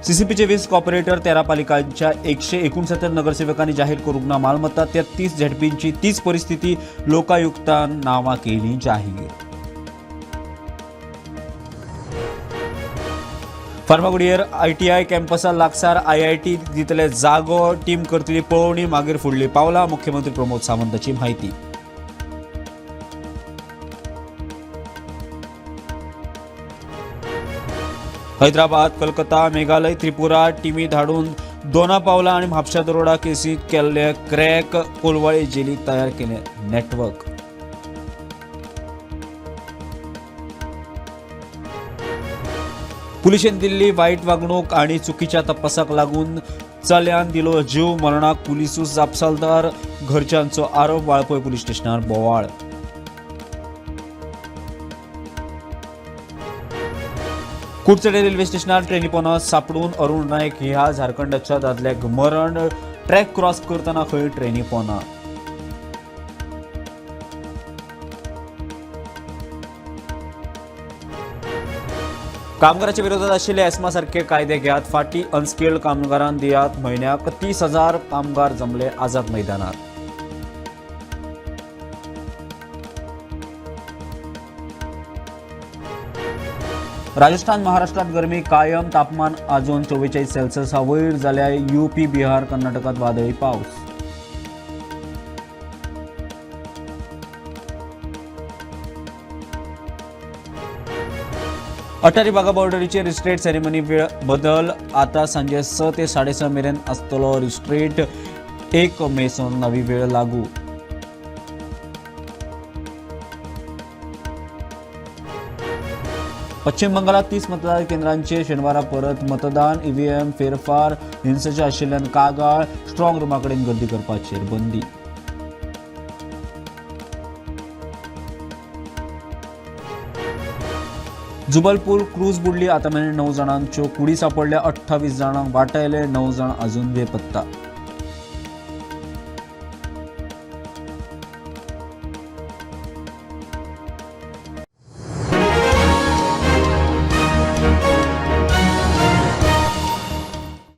सीसीपीचे 20 corporator 13 पालिकांच्या 169 नगरसेवकांनी जाहीर करूंक ना मालमत्ता. 33 झेडपींची तीच परिस्थिती, लोकायुक्तान नांवां केली जाहीर. फार्मागुडयेर आयटीआय कॅम्पसा लागसार आयआयटी दितले जागो, टीम करतली पळोवणी, मागीर फुडली पावलां, मुख्यमंत्री प्रमोद सावंताची म्हायती. हैदराबाद, कलकत्ता, मेघालय, त्रिपुरा टिमी धाडून दोना पावला आनी म्हापशा दरोडा केसीत केल्ले क्रॅक, कोलवाळे जेलीत तयार केले नेटवर्क. पुलिशेन दिल्ली वायट वागणूक आनी चुकीच्या तपासाक लागून चल्यान दिलो जीव, मरणाक पुलिसूच जापसालदार, घरच्यांचो आरोप. वाळपय पुलीस स्टेशनार बोवाळ. कुडचडे रेल्वे स्टेशनार ट्रेनी पोना सापडून अरुण नायक ह्या झारखंडाच्या दादल्याक मरण, ट्रॅक क्रॉस करतना खंय ट्रेनी पोना. कामगाराच्या विरोधात आशिल्ले एस्मा सारखे कायदे घेयात फाटी, अनस्किल्ड कामगारांक दियात म्हयन्याक 30,000, कामगार जमले आझाद मैदानार. राजस्थान महाराष्ट्रात गरमी कायम, तापमान अजून 44 सेल्सिअसा वयर जाल्यार यूपी, बिहार, कर्नाटकात वादळी पावस. अटारी बागा बॉर्डरीचेर रिस्ट्रेट सेरेमनी वेळ बदल, आता सांजे 6 ते 6:30 मेरेन आसतलो रिस्ट्रेट, 1 मे सावन नवी वेळ लागू. पश्चिम बंगालात 30 मतदान केंद्रांचेर शेनवारा परत मतदान, ईव्हीएम फेरफार हिंसेचे आशिल्ल्यान कागाळ, स्ट्रॉंग रुमा कडेन गर्दी करपाचेर बंदी. जुबलपूर क्रूज बुडली, आता मेरेन 9 जाणांच्यो कुडी सापडल्या, 28 जाणांक वाटायले, 9 जाण अजून बेपत्ता.